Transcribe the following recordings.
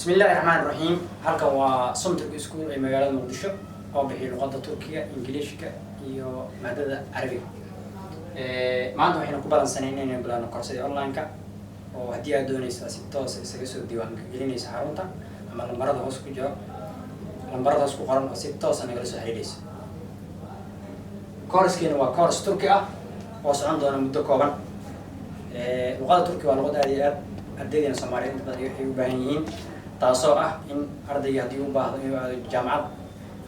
Bismi Illaahi Raxmaan Raxiim. Halkan waa Somturk School ee magaalada Muqdisho oo bixiya luqadda Turkiga, Ingiliishka iyo maadada Carabiga. Maanta waxaynu ku balansanay inaynu bilaabno koorsadii online-ka, oo haddii aad dooneysa si toosa isaga soo diiwaan gelinaysa xarunta ama lambarada hoos ku jiro, lambarada hoos ku qoran, oo si toosa nagala soo xiriirayso. Koorskeena waa koors Turki ah oo socon doona muddo kooban. Luqada Turki waa luqad aad iyo aad ardaydeena Soomaaliyeed inta badan ay u baahan yihiin, taasoo ah in ardayga haddii u baahdo inuu aado jaamacad,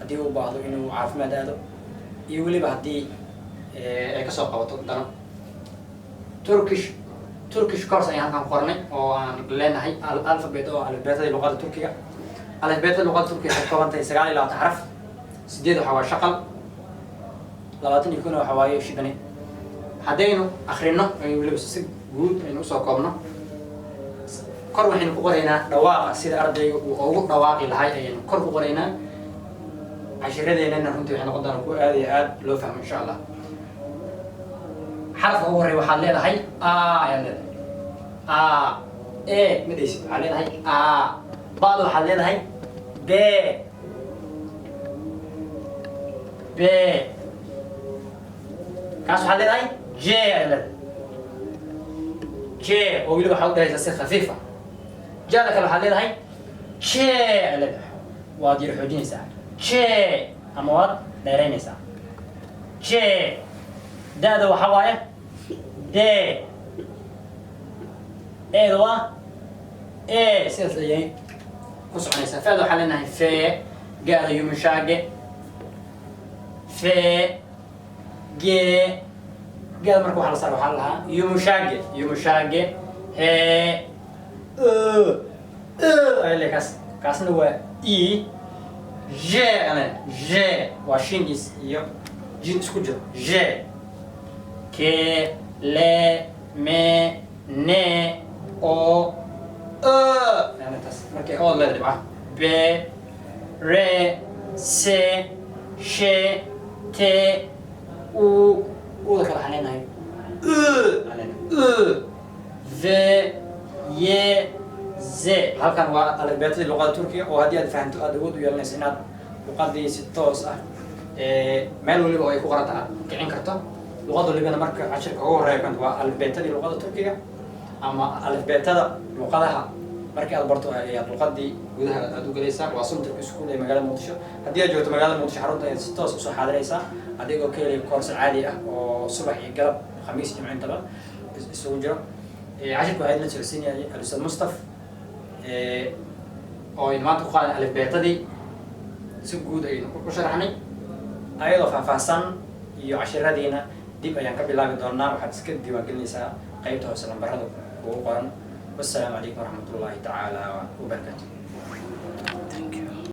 haddii u baahdo inuu caafimaad aado, iyo weliba haddii ay kasoo qabato dano. Turkish course ayaan halkan ku qornay oo aan leenahay alphabet, oo alfabeetada luqada Turkiga. Alfabeetada luqada Turkiga waxay ka kooban tahay 29 xaraf. Sideed waxaa waa shaqal, 21na waxaa waaye shibane. Haddaynu akrino, aynu weliba si guud aynu usoo koobno, kor waxaynu ku qoraynaa dhawaaqa sida ardayga uu ugu dhawaaqi lahay ayaynu kor ku qoraynaa. Cashiradeenana runtii waxay noqon doonaa kuwa aad iyo aad loo fahmo, insha Allah. Xarafka ugu horreya waxaad leedahay a ayaad leedahay. A, e ma dheysid, waxaad leedahay a. Ba'da waxaad leedahay b, b. Kaas waxaad leedahay j ayaad leedahay, j, oo weliba waxaad u dhahaysaa si khafiif ah. Jada kale waxaad leedahay j ayaad leedahay, waad yar xoojinaysaa j ama waad dheeraynaysaa j. Da-da waxaa waaye d, eeda waa e. Sidaas ayay ku soconaysaa. Fada waxaa leenahay fe, gaada yumushage fe, ge, gaada. Marka waxa la saara waxaa la lahaa yumushage, yumushage, he, e, e ayaa le. Kaas, kaasna waa e, j ale. J waa shin is iyo jin isku jiro, j. K, l, m, n, o, e yani taas markay ood leeda dhibca. B, r, c, sh, t, u. Uda kale waxaan leenahay u, waxaan leenahay u, v, y, z. Halkan waa alifbeetadii luqada Turkiga, oo haddii aad fahamto aad awood u yeelanayso inaad luqadii si toos ah meel waliba oo ay ku qoranta aad kicin karto luqad walibana. Marka cashirka ugu horreeya kan waa alifbeetadii luqada Turkiga ama alifbeetada luqadaha. Markii aad barto ayaad luqadii gudaha aad u gelaysaa. Waa Somturk School ee magaalada Muqdisho. Haddii aad joogto magaalada Muqdisho, xarunta ayaad si toos usoo xaadiraysaa, adigoo ka helaya koorso caadi ah oo subax iyo galab, Khamiis, Jimco intaba isugu jiro. Cashirka waxaa idin socodsiinayay Alustaad Mustaf, oo aynu maanta ku qaadan alifbeetadii si guud aynu u sharaxnay ayadoo faahfaahsan, iyo cashiradiina dib ayaan ka bilaabi doonaa. Waxaad iska diiwaangelinaysaa qeybta hoose lambarada kugu qoran. Wassalaamu calaykum waraxmat ullaahi tacaala wabarakaatu.